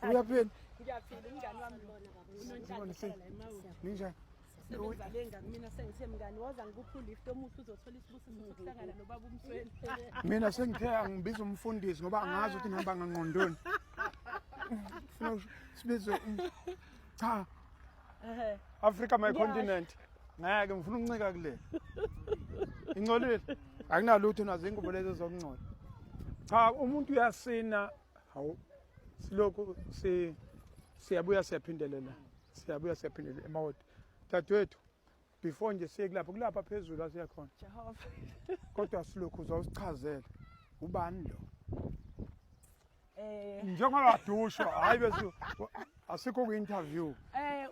Uyaphila? Ngiyaphila, umngani wami lo. Ngibona Ninjani? Sebenza le ngani, mina sengithe, mngani, woza ngikuphe ulift omuhle, uzothola isibusiso sokuhlangana nobaba uMsweli. Mina sengithe angibiza umfundisi ngoba angazi ukuthi ngihamba ngangqondweni. Funa sibize cha. Africa, my continent. Ngeke ngifuna ukuncika kule. Ingcolile. Akunalutho nazo ingubo lezi zokungcola. Cha, umuntu uyasina, hawu, silokhu si siyabuya siyaphindelela. Siyabuya siyaphindelela emawodi. Dadewethu, before nje siye kulapha kulapha phezulu asiya khona. Jehova. Kodwa silokhu uzawusichazela. Ubani lo? Eh Njengoba dusho, hayi, bese asikho ku-interview.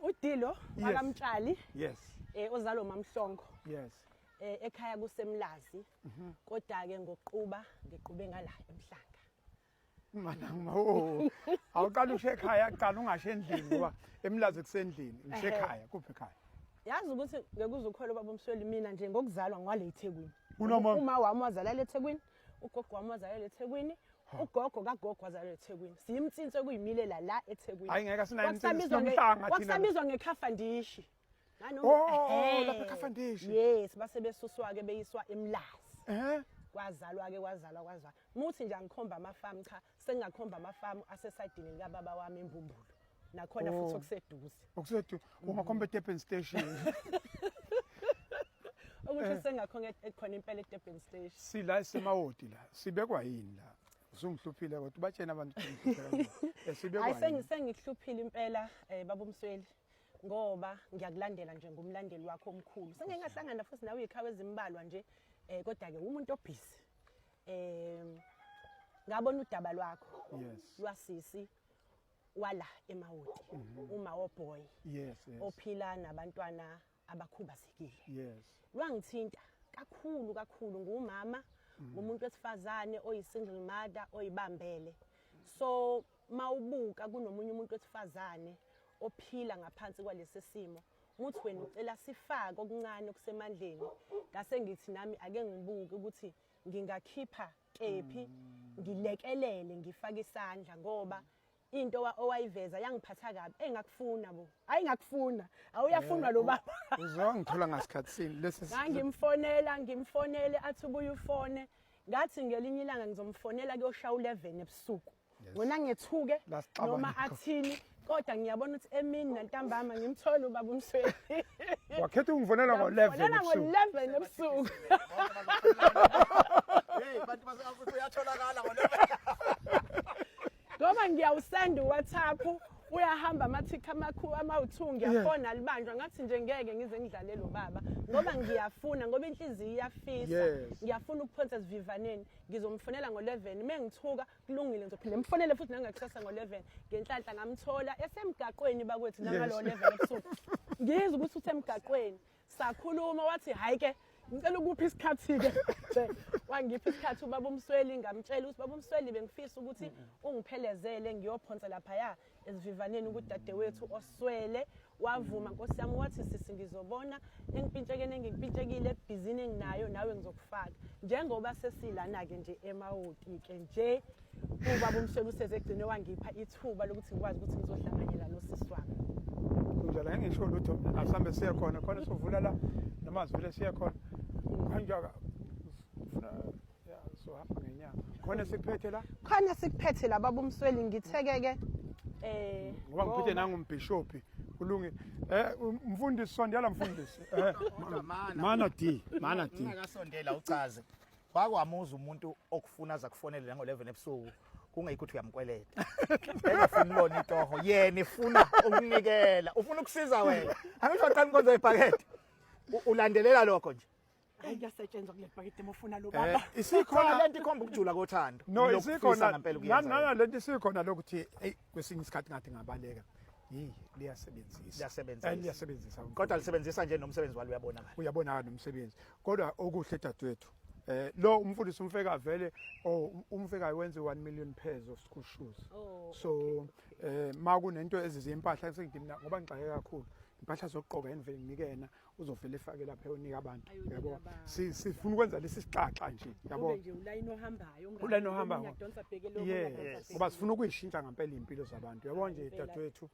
UDilo wakaMtshali. Ozalwa uMamhlongo. Ekhaya kuseMlazi. Kodwa ke ngoquba ngiqube ngala eMhlanga. Mana oh, awuqala usho ekhaya, qala ungasho endlini, ngoba eMlazi kusendlini. Ngisho ekhaya, kuphi ekhaya? Yazi ukuthi ngeke uze ukholwe, baba uMsweli, mina nje ngokuzalwa ngwale eThekwini. Kunoma- Uma wami wazalela eThekwini, ugogo wami wazalela eThekwini, ugogo kagogo wazalela eThekwini. Siyimtsinsi okuyimilela la eThekwini. Hayi, ngeke, asinayo imtsinsi, Kwakusabizwa sinomhlanga thina. Kwakusabizwa ngekhafandishi. Oh, lapha eKhafandishi. Yes, base besuswa ke beyiswa eMlazi. Kwazalwa ke, kwazalwa, kwazalwa. Muthi nje angikhomba amafamu, cha, sengingakhomba amafamu asesayidini likababa wami eMbumbulu. Nakhona futhi okuseduze. Okusedu ungakhomba eDurban Station. Ukuthi sengakhona khona impela eDurban Station. Sila esemawodi la. Sibekwa yini la? Usungihluphile, kodwa ubatshena abantu ukuthi ngihluphile kanjani. Sibekwa Hayi, yini? Sengikuhluphile impela, baba uMsweli, ngoba ngiyakulandela nje, ngumlandeli wakho omkhulu. Sengike ngahlangana futhi nawe izikhawu ezimbalwa nje, kodwa ke umuntu obusy. Ngabona udaba lwakho lwasisi wala eMawoti, uma woboy ophila nabantwana abakhubazekile. Lwangithinta kakhulu kakhulu, ngumama, ngumuntu wesifazane oyi-single mother oyibambele. So mawubuka kunomunye umuntu wesifazane ophila ngaphansi kwalesi simo, muthi wena ucela sifake okuncane okusemandleni, ngase ngithi nami ake ngibuke ukuthi ngingakhipha kephi, ngilekelele, ngifake isandla, ngoba into owayiveza yangiphatha kabi. Engakufuna bo, hayi, ngakufuna, awuyafunwa lo baba. Uzongithola ngasikhathi sini lesi? Ngangimfonela, ngimfonele, athi ubuye ufone. Ngathi ngelinye ilanga ngizomfonela kuyoshaya u11 ebusuku. Ngona ngethuke Lasixabana noma khona. athini, kodwa ngiyabona ukuthi emini nantambama ngimthola ubaba uMsweli. Wakhetha ukungifonela ngo-11 Ngamfonela ebusuku. ngo-11 ebusuku. Hey, bantu base-Afrika, uyatholakala ngo Ngoba ngiyawusenda uWhatsApp, uyahamba amathikha amakhulu amawu-2, ngiyafona, alibanjwa. Ngathi nje ngeke ngize ngidlale lo baba, ngoba ngiyafuna, ngoba inhliziyo iyafisa. Ngiyafuna ukuphonsa esivivaneni. Ngizomfonela ngo-11, uma ngithuka kulungile, ngizophinde ngimfonele futhi nangakusasa ngo-11. Ngenhlanhla ngamthola esemgaqweni bakwethu nangalo 11 ebusuku. Ngizwe ukuthi usemgaqweni, sakhuluma, wathi, "Hhayi ke, ngicela ukupha isikhathi-ke." Wangipha isikhathi ubaba uMsweli. Ngamtshela ukuthi, "Baba uMsweli, bengifisa ukuthi ungiphelezele ngiyophonsa laphaya esivivaneni kudadewethu oswele." Wavuma, nkosi yami, wathi, "Sisi, ngizobona engipintshekeni engikupintshekile, ebhizini enginayo nawe ngizokufaka." Njengoba sesilana-ke nje emawoti-ke nje, ubaba uMsweli useze egcine wangipha ithuba lokuthi ngikwazi ukuthi ngizohlanganyela nosisi wami. Kunjalo, angeke ngisho lutho. Asihambe siye khona khona, sovula la noma sivele siye khona kanjaka. Ufuna ya, sohamba ngenyanga khona, sikuphethe la. Khona sikuphethe la, baba uMsweli. Ngitheke-ke Ngoba ngiphethe nangumbhishophi, kulungile. Mfundisi, sondela mfundisi. Mana D, mana D. Ungakasondela, uchaze. Wakwamuza umuntu okufuna aza kufonela nango-11 ebusuku, kungekho ukuthi uyamkweleta. Engafuni lona itoho, yena ifuna ukunikela, ufuna ukusiza wena. Angisho waqala inkonzo yebhakede. Ulandelela lokho nje. Hayi, kuyasetshenzwa kule bhakede uma ufuna lo baba. Isikhona lento, ikhomba ukujula kothando. No, Nokufisa isikhona ngempela ukuyenza. Nana lento isikhona lokuthi, hey, kwesinye isikhathi ngathi ngabaleka. Yi, liyasebenzisa. Liyasebenzisa. Liyasebenzisa. Kodwa lisebenzisa nje nomsebenzi walo uyabonakala. Uyabonakala nomsebenzi. Kodwa okuhle, dadewethu, lo umfundisi umfeka vele, oh, umfeka wenze 1 million pairs of school shoes. Oh. So ma kunento ezizimpahla, sengithi mina ngoba ngixake kakhulu. Impahla zokugqoka yena vele nginike yena, uzovele efake lapha eyonika abantu, yabo. Sifuna ukwenza lesi sixaxa nje, yabo. Nje ulayini ohambayo. Ulayini ohambayo. Yes, ngoba sifuna ukuyishintsha ngempela impilo zabantu, yabo nje dadewethu.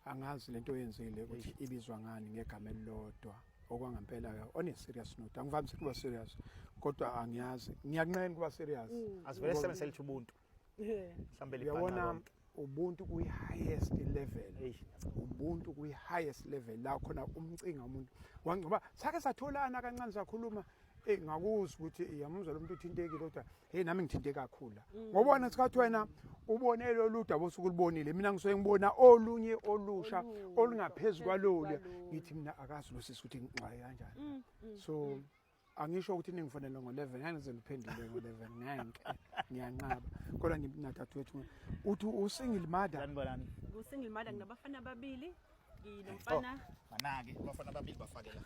Angazi lento oyenzile ukuthi ibizwa ngani ngegama elilodwa okwangempela, on a serious note, angivamise ukuba serious kodwa angiyazi, ngiyanqena ukuba serious. Asivele sisebenzise elithi ubuntu. Mhlawumbe libhanqa Uyabona, lonke. Ubuntu kwi-highest level, ubuntu kwi-highest level la khona umcinga umuntu wangoba sake satholana kancane sakhuluma, eh ngakuzwa ukuthi iyamuzwa lo muntu uthintekile, kodwa hey, nami ngithinte kakhulu la, ngobona isikhathi wena ubone lolu daba osuke ulibonile, mina ngisuke ngibona olunye olusha olungaphezu kwalolu. Ngithi mina akazi lo sisi ukuthi ngixwaye kanjani. So angisho ukuthi ningifonele ngo-11, ngeke ngize ngiphendule ngo-11, ngeke, ngiyanqaba, kodwa nginadadewethu uthi u-single mother. Sanibonani. Ngu-single mother, nginabafana ababili, nginomfana. Manake abafana ababili bafake la.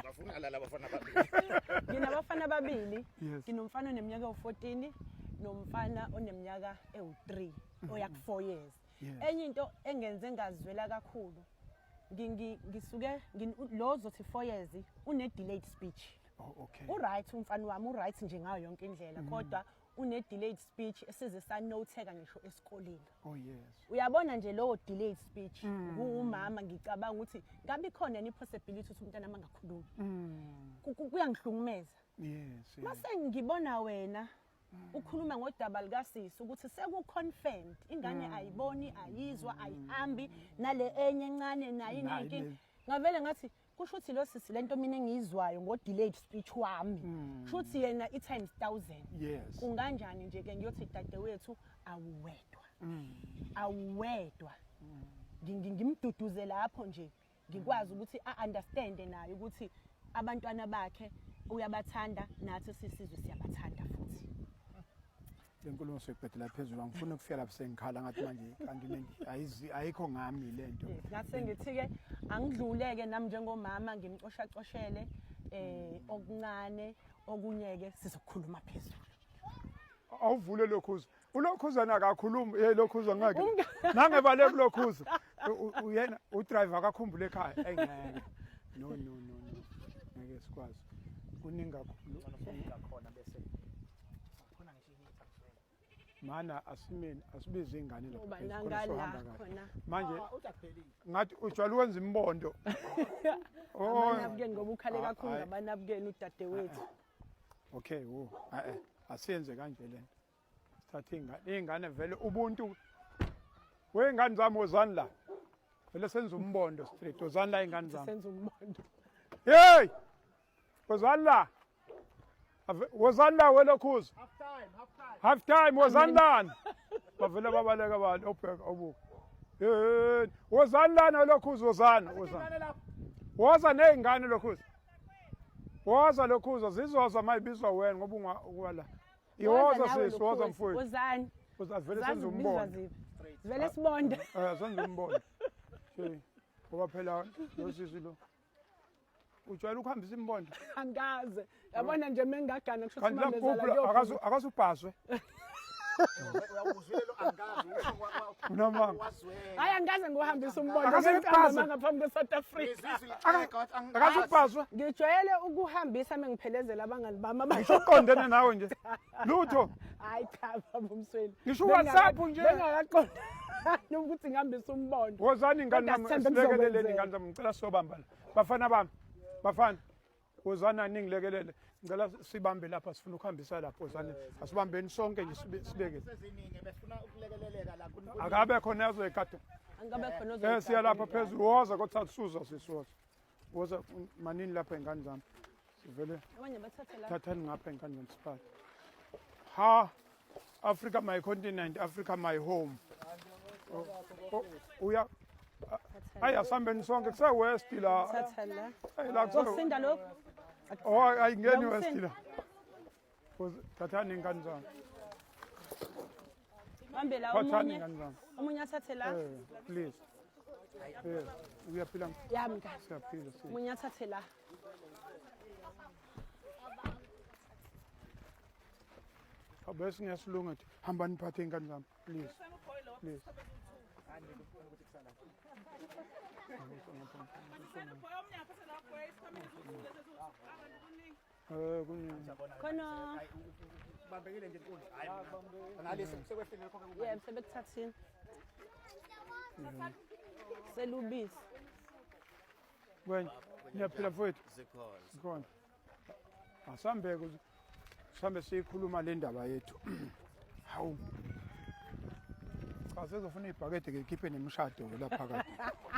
Bafuna la abafana ababili. Nginabafana ababili. Yes. Nginomfana oneminyaka ewu-14 nomfana oneminyaka ewu-3 oya ku-4 years. Enye into engenze ngazwela kakhulu, ngisuke lo zothi 4 years une-delayed speech. Oh, okay. U-right umfana wami, u-right nje ngayo yonke indlela, kodwa une-delayed speech esize sanotheka ngisho esikoleni. Oh yes. Uyabona nje lowo delayed speech, nguwumama ngicabanga ukuthi ngabe ikhona yini i-possibility ukuthi umntana mangakhulumi. Kuyangihlukumeza. Mase ngibona wena ukhuluma ngodaba likasisi ukuthi seku-confirmed ingane ayiboni, ayizwa, ayihambi, nale enye encane nayo Nayo inenkinga. Ngavele ngathi kusho ukuthi lo sisi lento mina engiyizwayo ngo-delayed speech wami, kusho ukuthi yena i-times 1000. Kunganjani nje ke ngiyothi dadewethu, awuwedwa, awuwedwa. Ngimduduze lapho nje, ngikwazi ukuthi a-understande naye ukuthi abantwana bakhe uyabathanda, nathi sisizwe siyabathanda futhi. Le nkulumo soyiqedela phezulu, angifuni ukufika lapho sengikhala ngathi manje kanti ayikho ngami lento. Ngase ngithi-ke angidluleke nami njengomama, ngimcoshacoshele okuncane, okunye-ke sizokhuluma phezulu. Awuvule lokhuza, ulokhuzana akakhulumi, hey, lokhuza ngeke nangebale kulokhuza. Uyena udriver akakhumbule ekhaya, engeke, no no no no, ngeke sikwazi, kuningi kakhulu. Ngcono fika khona bese khona ngisho i-heater kuswele. Mana asimeni, asibize ingane lapha Ngoba phezulu, khona nangala sohamba kahle. Khona. Manje Ah, uthi akuphelile. Ngathi ujwayele ukwenza imbondo. Oh. Amanabukeni ngoba ukhale Ah, kakhulu hayi. ngamanabukeni udadewethu. Okay, wo, eh asiyenze kanje lento, sithathe ingane, ingane vele ubuntu wey'ngane zami, wozani la, vele senze umbondo straight, wozani la iy'ngane zami. Senza umbondo. Hey, wozani la. Wozani la welokhuza. Half time, half time. Half time, wozani lana. Bavele babaleka abantu, obheka obuka. Hey, wozani lana welokhuza, wozani, wozani. Ingane lapha. Woza ney'ngane lokhuza. Woza lokhuza, zizoza mayibizwa wena ngoba unga wala. Iwoza nawe sisi, woza Lokhuza. mfowethu. Wozani. Woza vele Zazi senze kubizwa umbondo. ziphi? Vele sibonde. Eh, senze umbondo. Hey, ngoba phela lo sisi lo ujwayele ukuhambisa imbondo. Angikaze. Yabona nje mengagana kusho Kanti ukuthi la mamezala. akazubhaswe. Uyawuzwile lo angazi usho Unamanga. wazwela. Hayi, angikaze ngiwuhambise umbondo. Akaze Ngicabanga ngibhase. ngaphambi kwe-South Africa. Ngizizwe ixhega wathi angazi. Akazubhaswe. Ngijwayele ukuhambisa mengiphelezela abangani bami. Ngisho uqondene nawe nje. Lutho. Hayi cha, baba uMsweli. Ngisho WhatsApp nje. Bengakaqondani ukuthi ngihambise umbondo. Wozani ingane Kodwa nami, sithembe silekeleleni kuzokwenzeka. ingane zami, ngicela sobamba la. Bafana bami. Bafana. Wozani ningilekelele. Ngicela sibambe lapha, sifuna ukuhambisa lapho, wozani. Asibambeni sonke nje sibeke. Seziningi besifuna ukulekeleleka la Akabe khona yazoyigada. Angabe khona Eh, siya lapha phezulu, woza kodwa suza sisi, woza. Woza manini lapha ingane zami. Sivele Abanye bathathe la. Thathani ngapha ingane zami siphathe. Ha, Africa my continent, Africa my home. Oh, oh, uya hayi, asihambeni sonke, kuse west la. Thatha la. Hey, la kuse Ukusinda lokhu. Oh, ayingeni west Uyakusinda. la. Thathani ingane zami. Bambe la Phathani omunye. ingane zami. Omunye athathe la. Eh, please. Eh, uyaphila? Yami kahle. Siyaphila siya. Omunye athathe la. Bese ngiyasilunga nje. Hambani phathe ingane zami, please. Please. Eh kuningi. Khona Bambekile nje inkunzi. Hayi. Ngalesi sekwehlile lokho ke. Yebo, sebekuthathile. Selubisi. Wena niyaphila mfowethu? Zikhona. Sikhona. Asambe kuze sihambe siyikhuluma le ndaba yethu. Hawu. Cha sezofuna ibhakede ke khiphe nemishado ke lapha kade.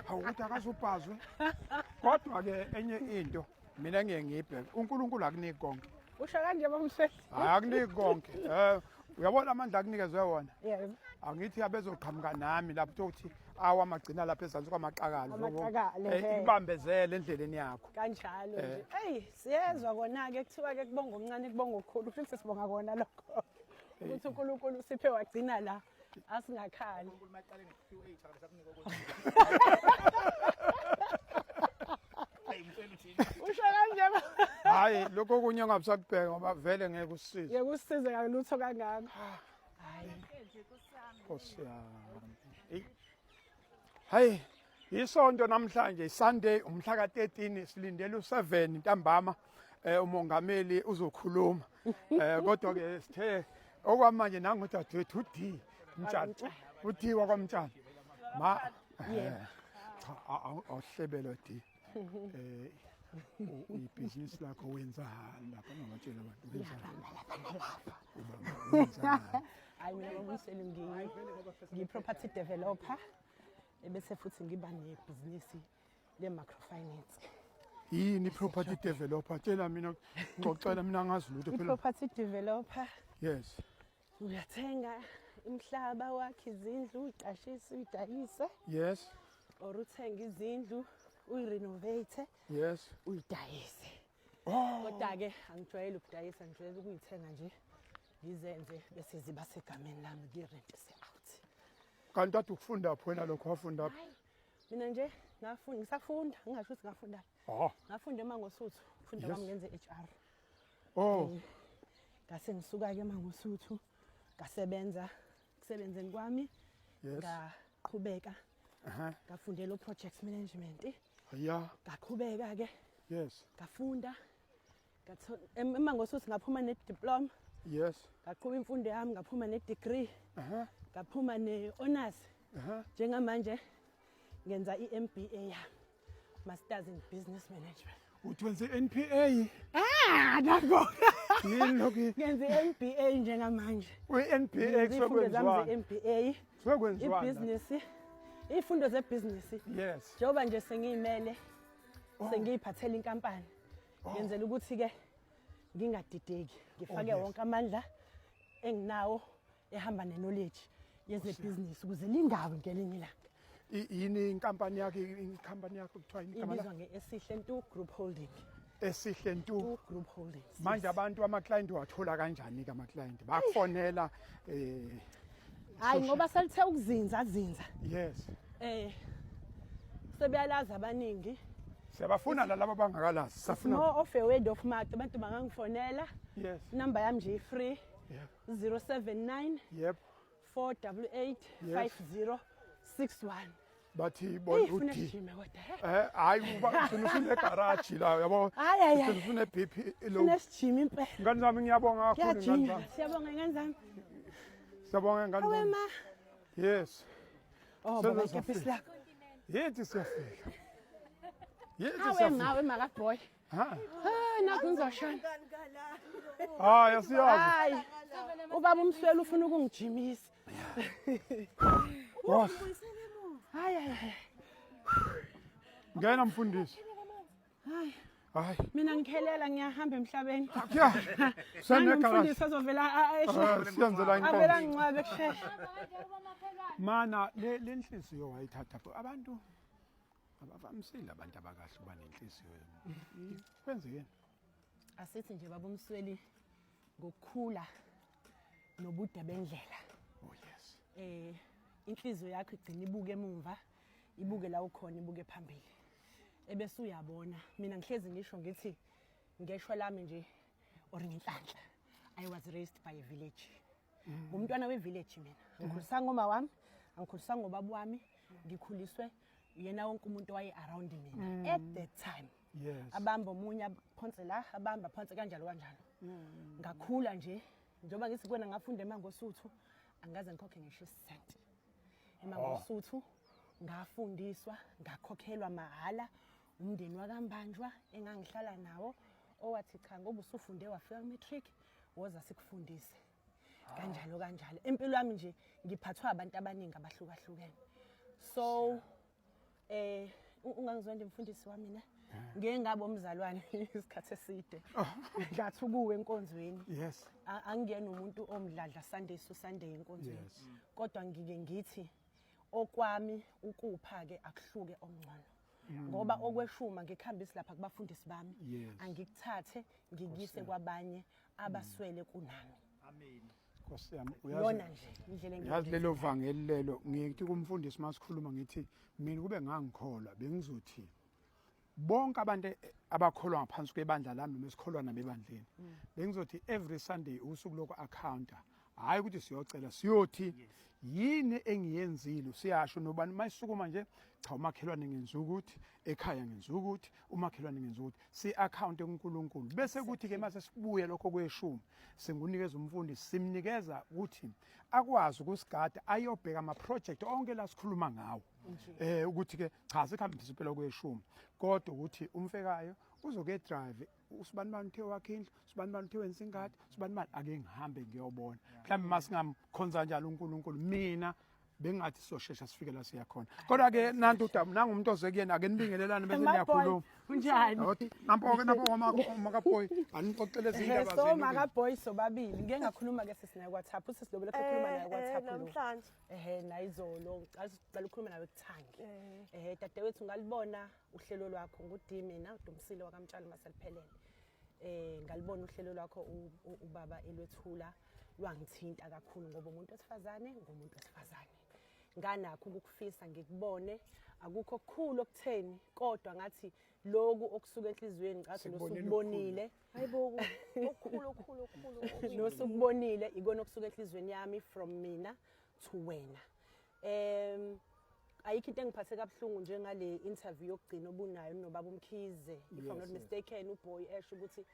Hawu ukuthi akazubhazwe. Kodwa ke enye into mina ngiye ngiyibheke uNkulunkulu akuniki konke. Usho kanje bamsweli. Hayi akuniki konke. Eh uyabona amandla akunikezwe wona. Yebo. Angithi abezoqhamuka nami lapho ukuthi awa amagcina lapha ezansi kwamaqakala. Amaqakala, Eh, ehhe. Ikubambezele endleleni yakho. Kanjalo nje. Eyi, siyezwa kona ke kuthiwa ke kubonga omncane kubonga okukhulu futhi sibonga kona lokho. Ukuthi uNkulunkulu usiphe wagcina la asingakhali. uNkulunkulu maqale nge-QH akasakunika okunye. Hayi ngicela uthini? Usho kanje ba. Hayi lokho okunye ongabusakubheka ngoba vele ngeke usisize. Ngeke usisize ngalutho kangako. Hayi. Nkosi yami. Eyi. Hayi isonto namhlanje iSunday umhla ka-13 silindele u7 ntambama umongameli uzokhuluma. Kodwa ke sithe okwamanje nangu dadewethu uD Mtshali. uD wakwaMtshali. Ma cha awuhlebelo D. Ibhizinisi lakho wenzani lapha ungabatshela abantu wenzani? Ubaba wenzani? Hayi mina babuyisele ngiyi-property developer ebese futhi ngiba nebhizinisi le-microfinance. Yini i-property developer? Tshela mina, ngixoxela mina ngazi lutho phela. I-property developer Yes. uyathenga umhlaba wakhe izindlu uyiqashise uyidayise or uthenge izindlu uyirenovate uyidayise. Oh. Kodwa-ke angijwayele ukudayisa, ngijwayele ukuyithenga nje ngizenze bese ziba segameni lami ngirentise out. Kanti kade ukufunda phi wena lokho wafunda phi? Hayi mina nje ngafunda ngisafunda ngingasho ukuthi ngafunda. Oh. Ngafunda eMangosuthu, ngifunda kwami ngenze HR. Oh. Ngase ngisuka-ke eMangosuthu ngasebenza kusebenzeni kwami ngaqhubeka ngafundela u-project management. Yeah. Ngaqhubeka-ke Yes. ngafunda eMangosuthu ngaphuma ne-diploma. Yes. Ngaqhuba imfundo yami ngaphuma ne-degree. Ngaphuma ne-honors. Njengamanje ngenza i-MBA yami. Masters in Business Management. Uthi wenze i-NPA? Ah, nakho. Yini lokhu? Ngenza i-MBA njengamanje. Kwi-NPA Ngenza kusuke izifundo zami kwenziwani? ze-MBA. Kusuke kwenziwani? Ibhizinisi. Izifundo zebhizinisi. Yes. Njengoba nje sengiyimele, sengiyiphathela inkampani. Ngenzela ukuthi ke ngingadideki, ngifake wonke amandla enginawo ehamba ne-knowledge yezebhizinisi ukuze lingawi ngelinye ilanga. Yini inkampani yakho, inkampani yakho kuthiwa yini igama Ibizwa lakho? nge-Esihle Ntu Group Holding. Esihle Ntu Ntu Group Holdings. Manje abantu ama-client wathola kanjani-ke ama-client? Bakufonela Hayi ngoba selithe ukuzinza zinza. Yes. Sebeyalazi abaningi. Siyabafuna lalabo abangakalazi. Safuna. More of a word of mouth abantu bangangifonela. Yes. Number yami nje free. Yeah. 079 Yep. 488 Yes. 5061. Bathi bona Eyi, funa uD. sijime kodwa, he. Hayi uba ufuna ufuna egaraji la yabo. Hayi, hayi, hayi. Ufuna BP lo. Funa sijime impela. Ngani zami ngiyabonga kakhulu ngani Kuyajinywa. zami. Siyabonga ngani zami. Siyabonga ngani Awe zami. ma. Yes. Oh Seze baba siyafika. ikepisi lakho. Yithi siyafika. Yithi Awe siyafika. mawe maka boy. Ha. Hayi nakho ngizoshona. Hayi asiyazi. Hayi. Ubaba umsweli ufuna ukungijimisa. Boss. Hayi hayi hayi. Ngena mfundisi. Hayi. Hayi. Mina ngikhelela ngiyahamba emhlabeni. Yeah. Sene Umfundisi ozovela Siyenzela inkonzo. Avela ngcwabe kusheshe. Mana le nhliziyo wayithatha pho abantu abavamisile abantu abakahle uba nenhliziyo. Kwenzekeni? Asithi nje baba umsweli ngokukhula nobude bendlela. Oh yes. Inhliziyo yakho igcina ibuke emumva, ibuke la ukhona, ibuke phambili. Ebese uyabona, mina ngihlezi ngisho ngithi ngeshwa lami nje or ngenhlanhla. I was raised by a village. Ngumntwana we village mina. Ngikhulisanga uma wami, Angikhuliswanga ngobaba wami, ngikhuliswe yena wonke umuntu owaye around mina at that time. Abamba omunye aphonse la, abamba aphonse kanjalo kanjalo. Ngakhula nje njengoba ngithi kuwena ngafunda eMangosuthu, angikaze ngikhokhe ngisho isenti. EMangosuthu ngafundiswa, ngakhokhelwa mahhala umndeni wakaMbanjwa engangihlala nawo, owathi cha, ngoba usufunde wafika ku-matric, woza sikufundise. Kanjalo kanjalo impilo yami nje ngiphathwa abantu abaningi abahlukahlukene. So ungangizonda mfundisi wami ne, ngeke ngabe umzalwane isikhathi eside, ngathi ukuwe enkonzweni. Angiyena umuntu omdladla Sunday to Sunday enkonzweni, kodwa ngike ngithi okwami ukupha ke akuhluke ongcono, ngoba okweshuma ngikuhambisi lapha kubafundisi bami, angikuthathe ngikuyise kwabanye abaswele kunami. Amen. Nkosi yami. Yona nje indlela. Yazi lelo vangeli lelo, ngithi kumfundisi masikhuluma, ngithi mina kube ngangikholwa bengizothi bonke abantu abakholwa ngaphansi kwebandla lami noma esikholwa nabo ebandleni, bengizothi every Sunday usuku lokhu accounta, hayi ukuthi siyocela, siyothi yini engiyenzile. Siyasho nobani mayisukuma nje, cha, umakhelwane ngenza ukuthi, ekhaya ngenza ukuthi, umakhelwane ngenza ukuthi, si account kuNkulunkulu. Bese kuthi ke mase sibuye lokho kweshumi singunikeza umfundisi, simnikeza ukuthi akwazi ukusigada, ayobheka ama project onke la sikhuluma ngawo, ukuthi ke cha, sikhambise impela kweshumi, kodwa ukuthi umfekayo uzoke drive usibani bani uthe wakhe indlu, sibani bani uthe wenza ingadi, sibani bani, ake ngihambe ngiyobona. Mhlawumbe masingamkhonza njalo uNkulunkulu, mina bengathi sizoshesha sifike la siya khona. Kodwa ke nantu udaba, nangumuntu oze kuyena, ake nibingelelane bese Maboy, niyakhuluma. Kunjani? Nampo ke, nampo makaboy, anixoxele izindaba So zenu. makaboy sobabili ngike ngakhuluma ke sisinaye WhatsApp, usisi lo belokhu ekhuluma naye WhatsApp lo. Namhlanje. Ehe, nayizolo ngicela sicela ukukhuluma nawe kuthangi. Ehe, dadewethu, ngalibona uhlelo lwakho ngudi mina uDumsile wakaMtshali maseliphelele. Ngalibona uhlelo lwakho ubaba elwethula, lwangithinta kakhulu ngoba umuntu wesifazane ngumuntu wesifazane. Nganakho ukukufisa ngikubone, akukho okukhulu okutheni, kodwa ngathi lokhu okusuka enhliziyweni ngathi Sikubonile. nosukubonile. Hayibo, okukhulu okukhulu okukhulu. Nosukubonile ikona okusuka enhliziyweni yami from mina to wena. Ayikho into engiphathe kabuhlungu njengale interview yokugcina obunayo nobaba uMkhize, if I'm not mistaken, uboy esho ukuthi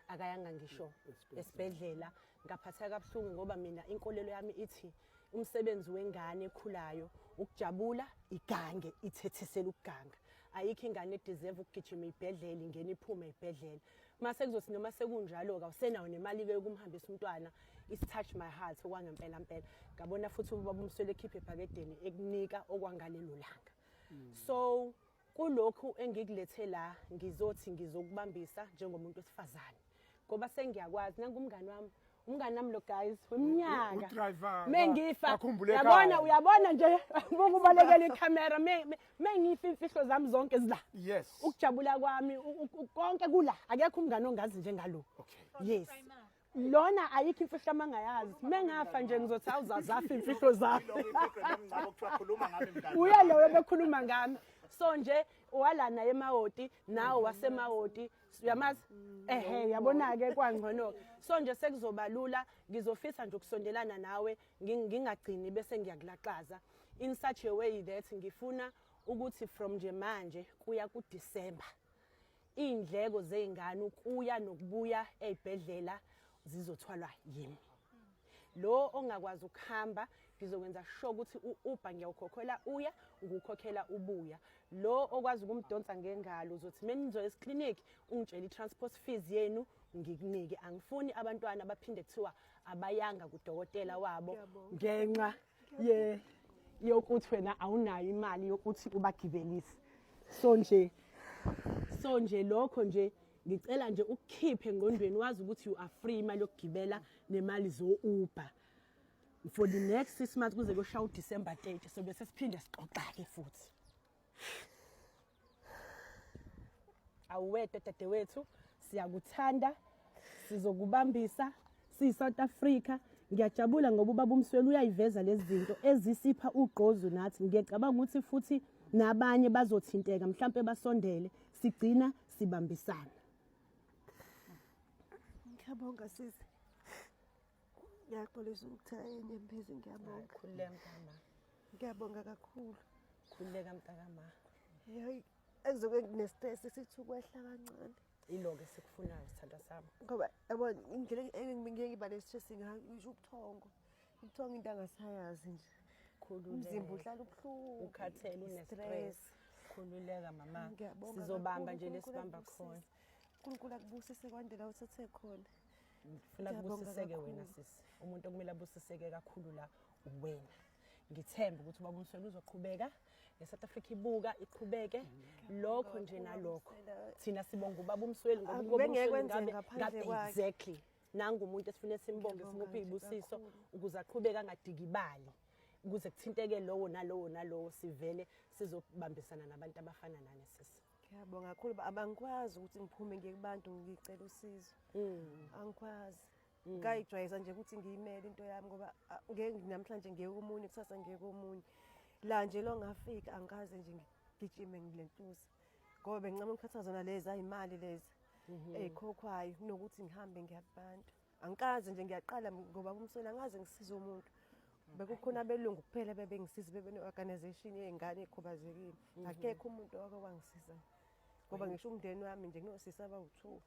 akayanga ngisho esibhedlela. Ngaphatheka kabuhlungu ngoba mina inkolelo yami ithi umsebenzi wengane ekhulayo ukujabula, igange, ithethisela ukuganga. Ayikho ingane edeserve ukugijima ibhedlela, ingena iphume ibhedlela. Mase kuzothi noma sekunjalo-ke awusenayo nemali-ke yokumhambisa umntwana. It touch my heart okwangempela mpela. Ngabona futhi ubaba uMsweli ekhiphe ebhakedeni ekunika okwangalelo langa. So kulokhu engikulethe la, ngizothi ngizokubambisa njengomuntu wesifazane ngoba sengiyakwazi nangumngani wami, umngani wami lo guys weminyaka. Udriver Mengifa akhumbule uyabona ekhaya. Uyabona nje, buka ubalekela ikhamera, mengifa imfihlo zami zonke zila. Ukujabula kwami konke kula, akekho umngani ongazi njengalo. Yes, lona ayikho imfihlo amangayazi. Mengafa nje ngizothi awuzazafa imfihlo zami. Lokho iprogram yomngcwabo kuthiwa khuluma ngami mngani. Uya loyo bekhuluma ngami. So nje wala naye eMawoti, nawo waseMawoti uyamazi, ehe, uyabona-ke kwangcono. So nje sekuzoba lula, ngizofisa nje ukusondelana nawe, ngingagcini bese ngiyakulaxaza in such a way that ngifuna ukuthi from nje manje kuya kuDisemba iy'ndleko zey'ngane ukuya nokubuya ey'bhedlela zizothwalwa yimi. Lo ongakwazi ukuhamba ngizokwenza sure ukuthi u-Uber ngiyawukhokhela uya, ngukhokhela ubuya. Lo okwazi ukumdonsa ngengalo, uzothi menizoya esikliniki ungitshele i-transport fees yenu ngikunike. Angifuni abantwana baphinde kuthiwa abayanga kudokotela wabo ngenxa ye yokuthi wena awunayo imali yokuthi ubagibelise. So nje lokho nje ngicela nje ukukhiphe engqondweni, wazi ukuthi you are free, imali yokugibela nemali zo-Uber for the next 6 months kuze kuyoshaya uDisemba 30. So bese siphinde sixoxa-ke futhi. Awuwedwa dadewethu, siyakuthanda, sizokubambisa siyi-South Africa. Ngiyajabula ngoba ubaba uMsweli uyayiveza lezi zinto ezisipha ugqozu nathi. Ngiyacabanga ukuthi futhi nabanye bazothinteka, mhlampe basondele, sigcina sibambisana. Ngiyabonga sisi. Ngiyaxolisa ukuthela inyembezi, ngiyabonga. Khululeka mntana. Ngiyabonga kakhulu. Khululeka mntakama. Hey, ekuzobe ngine-stress sithi ukwehla kancane. Iloko esikufunayo sithandwa sami. Ngoba yabo indlela engike ngiba ne-stress ngayo ngisho ubuthongo. Ubuthongo into angasayazi nje. Khululeka. Umzimba uhlala ubuhlungu. Ukhathele une-stress. Khululeka mama. Ngiyabonga Sizobamba kakhulu, nje uNkulunkulu lesibamba akubusise. khona. uNkulunkulu akubusise kwandela uthathe khona. Ngifuna Ngiyabonga kubusiseke wena kakhulu. sisi. Umuntu okumele abusiseke kakhulu la uwena. Ngithemba ukuthi ubaba uMsweli uzoqhubeka neSouth Africa ibuka iqhubeke lokho nje nalokho. Thina sibonga ubaba uMsweli ngoba Akube ubaba ngeke uMsweli kwenzeke ngabe ngaphandle ngabe kwakhe. exactly nangu umuntu esifune simbonge Ngiyabonga simuphe nje izibusiso kakhulu. ukuze aqhubeke angadikibali ukuze kuthinteke lowo nalowo nalowo sivele sizobambisana nabantu abafana nani sisi. Ngiyabonga kakhulu ba abangikwazi ukuthi ngiphume ngiye kubantu ngicela usizo. Angikwazi. Ngayijwayeza nje ukuthi ngiyimele into yami ngoba ah, ngeke namhlanje ngiye komunye kusasa ngiye komunye. La nje lo ngafika angikaze nje ngigijime ngilentuza. Ngoba bengincama ukukhathaza zona lezi ayimali lezi eyikhokhwayo kunokuthi ngihambe ngiya kubantu. Angikaze nje ngiyaqala ngoba umsweli angaze ngisize umuntu. Bekukhona abelungu kuphela bebengisiza bebe ne-organization yey'ngane ey'khubazekile. Akekho umuntu owake wangisiza. Ngoba ngisho umndeni wami nje kunosisi abawu-2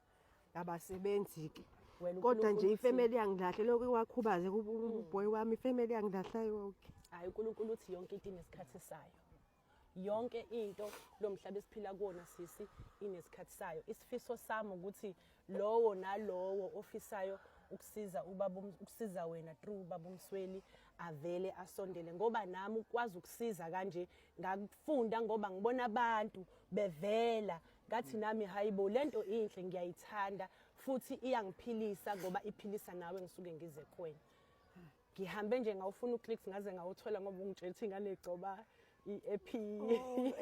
abasebenzi-ke. Wena Kodwa nje uNkulunkulu ifamily yangilahla lokhu wakhubazeka uboy wami ifamily yangilahla yonke. Hayi uNkulunkulu uthi yonke into inesikhathi sayo. Yonke into lo mhlaba esiphila kuwona sisi inesikhathi sayo. Isifiso sami ukuthi lowo nalowo ofisayo ukusiza ubaba ukusiza wena through ubaba uMsweli avele asondele ngoba nami ukwazi ukusiza kanje ngakufunda ngoba ngibona abantu bevela ngathi nami hayibo lento inhle ngiyayithanda futhi iyangiphilisa ngoba iphilisa nawe ngisuke ngize kuwena. Ngihambe nje ngawufuna uclicks ngaze ngawuthola ngoba ungitshela ukuthi ingane igcoba i-EP. Oh,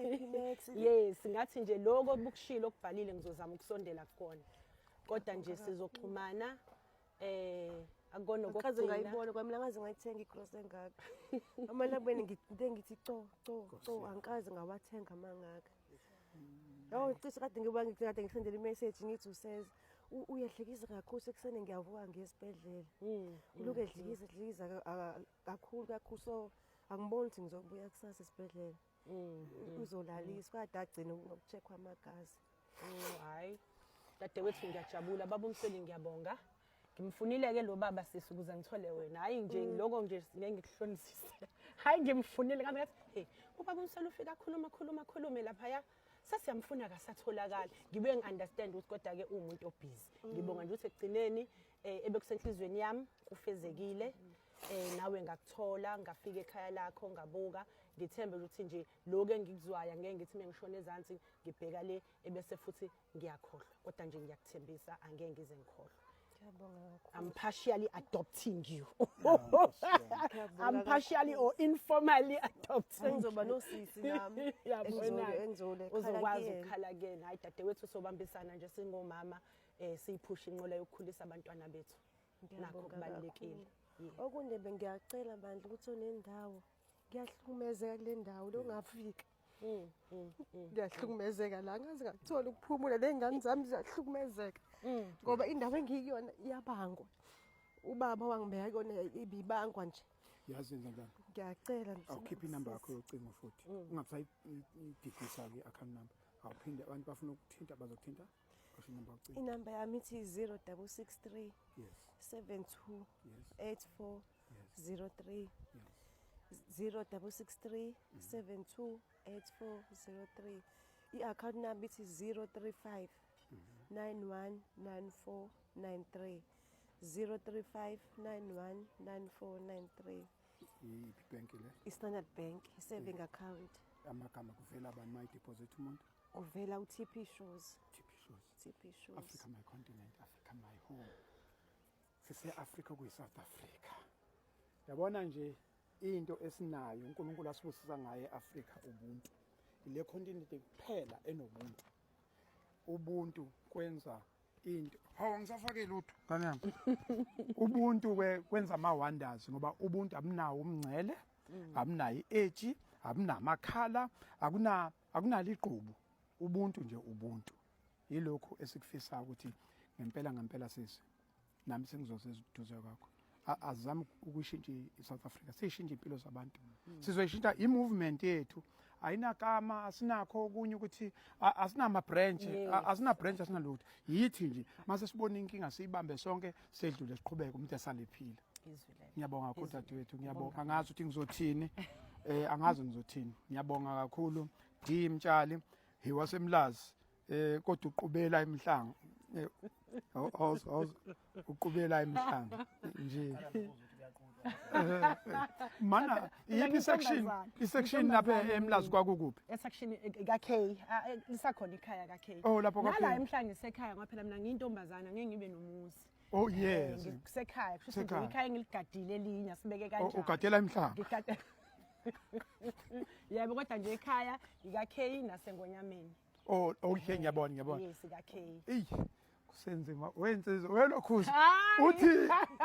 Epimax. Yes, ngathi nje lokho obukushilo okubhalile ngizozama ukusondela kukona. Kodwa nje sizoxhumana akukona Angikaze okokugcina. ngayibona kwamina ngaze ngayithenga igrosa engaka. Amalabeni nginte ngithi co co co angikaze ngawathenga amangaka. Yabo cishe kade ngiba ngithi kade ngisendele imessage ngithi useza uyahlekisa kakhulu sekuseni ngiyavuka ngiye esibhedlela. Uloku edlikisa edlikisa kakhulu kakhulu so angiboni ukuthi ngizobuya kusasa esibhedlela. Uzolaliswa kade agcine nokucheckwa amagazi. Hayi. Dadewethu ngiyajabula baba uMsweli ngiyabonga. Ngimfunile ke lo baba sisi ukuze ngithole wena. Hayi nje lokho nje ngeke ngikuhlonisise. Hayi ngimfunile ngabe ngathi hey ubaba uMsweli ufika akhuluma khuluma khulume lapha sasiyamfuna akasatholakali. Ngibuye ngi-understand ukuthi kodwa ke uwumuntu obusy. Ngibonga nje ukuthi ekugcineni ebekusenhlizweni yami kufezekile. Nawe ngakuthola ngafika ekhaya lakho ngabuka ngithembe ukuthi nje lokho engikuzwayo ngeke ngithi mengishona ezansi ngibheka le ebese futhi ngiyakhohlwa kodwa nje ngiyakuthembisa angeke ngize ngikhohlwe. Ngiyabonga kakhulu. I'm partially adopting you. Ngiyabonga I'm partially or informally adopting. Sengizoba nosisi nami. Yabona. Engizole Uzokwazi ukukhala kuyena. Hayi dadewethu sobambisana nje singomama siyiphusha inqola yokukhulisa abantwana bethu. Nakho kubalulekile. Okunye bengiyacela bandla ukuthi onendawo ngiyahlukumezeka kule ndawo lo ngafika. Ngiyahlukumezeka la ngaze ngakuthola ukuphumula le ngane zami ziyahlukumezeka. Ngoba indawo engiyiyona iyabangwa. Ubaba wangibeka kuyona ibibangwa nje. Yazi yenza njani? Ngiyacela nje. Awukhiphe inamba yakho yocingo futhi. Ungabusayididisa ke account number. Awuphinde abantu bafuna ukuthinta bazokuthinta. Kusho inamba yocingo. Inamba yami ithi 0663 72 84 03. 0663 72 8403. I-account number ithi 035 919493. 035 919493. Iyiphi bank le? I-Standard Bank, i-saving account. Amagama kuvela abantu my deposit umuntu. Kuvela u-TP Shoes. TP Shoes. TP Shoes. Africa my continent, Africa my home. Sise Africa kuyi South Africa. Yabona nje into esinayo uNkulunkulu asibusisa ngaye eAfrica ubuntu. Ile continent kuphela enobuntu. Ubuntu kwenza into. Hawu ngisafake lutho ngane yami. Ubuntu ke kwenza ama wonders ngoba ubuntu abunawo umngcele, abunayo iage, abunamakhala, akuna akunalo igqubu. Ubuntu nje ubuntu. Yilokhu esikufisa ukuthi ngempela ngempela sisi nami sengizoze eduze kwakho. Azame ukushintsha i-South Africa, siyishintsha impilo zabantu. Sizoyishintsha i-movement yethu, ayinakama, asinakho okunye ukuthi asinama branch, asina branch, asinalutho. Yithi nje mase sibona inkinga siyibambe sonke, sedlule, siqhubeke, umuntu esalephila. Izwi lelo. Ngiyabonga kakhulu dadewethu, ngiyabonga. Angazi ukuthi ngizothini, angazi ngizothini. Ngiyabonga kakhulu D Mtshali, he wasemlazi, kodwa uqubela emhlanga. Uqubela emhlanga nje mana. Iyiphi section, i-section lapha eMlazi kwakukuphi? Esection ka-K. Ah, lisakhona ikhaya ka-K. Oh, lapho ka-K. Nala emhlanga isekhaya, ngoba phela mina ngiyintombazana, ngeke ngibe nomuzi. Kusekhaya, kusho ukuthi nje Kusekhaya. ikhaya engiligadile elinye, sibeke Oh, kanjalo. ugadela emhlanga. Ngigade. Yebo, kodwa nje ekhaya ika-K naseNgonyameni. Oh, okay, ngiyabona, ngiyabona. Yes, ika-K. Eyi, kusenzima wensizwa welokhuza. Hayi.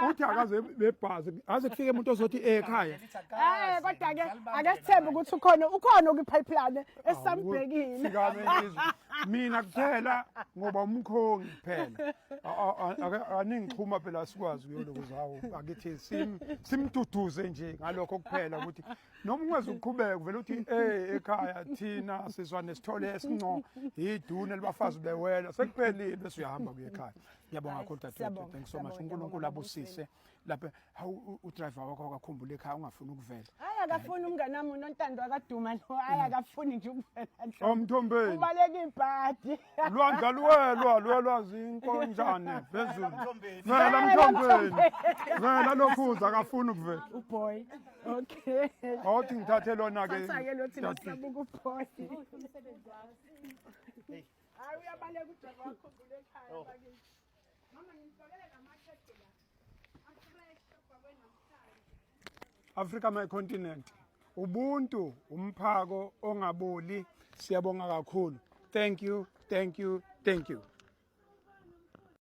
Uthi akaze bebhazi, aze kufike umuntu ozothi ekhaya. Kodwa ke ake sithembe ukuthi ukhona kwi-pipeline esambhekile. Sikame insizwa, mina kuphela ngoba umkhongi kuphela. Aningixhuma phela, sikwazi kuyolokuza. Hawu, akithi simduduze nje ngalokho kuphela, ukuthi noma ungeze uqhubeke uvele uthi ekhaya thina sizwa nesithole esinco idune libafazi bewela, sekuphelile, bese uyahamba kuye ekhaya. Ngiyabonga kakhulu dadewethu. Siyabonga, Thank you so much. siyabonga, uNkulunkulu ngiyabonga. abusise lapha. Hawu, udriver wakho akakhumbula ekhaya, ungafuni ukuvela. Hayi, akafuni umngane wami uNontando, akaduma lo. Hayi, akafuni nje ukuvela nhlobo. Omthombeni. Ubaleka ibhadi. Lwandla luwelwa, luwelwa zinkonjane phezulu. Mthombeni. Vela mthombeni, vela lokhuza, akafuni ukuvela. Uboy, okay. Awuthi ngithathe lona ke. Thatha-ke lo, thina sisabuka uboy. Hayi, uyabaleka udriver wakho, khumbula ekhaya bakithi. Mama, ngimfakele namakhekhe la afresh abhakwe namhlanje. Africa my continent, ubuntu umphako ongaboli. Siyabonga kakhulu. Thank you, thank you, thank you.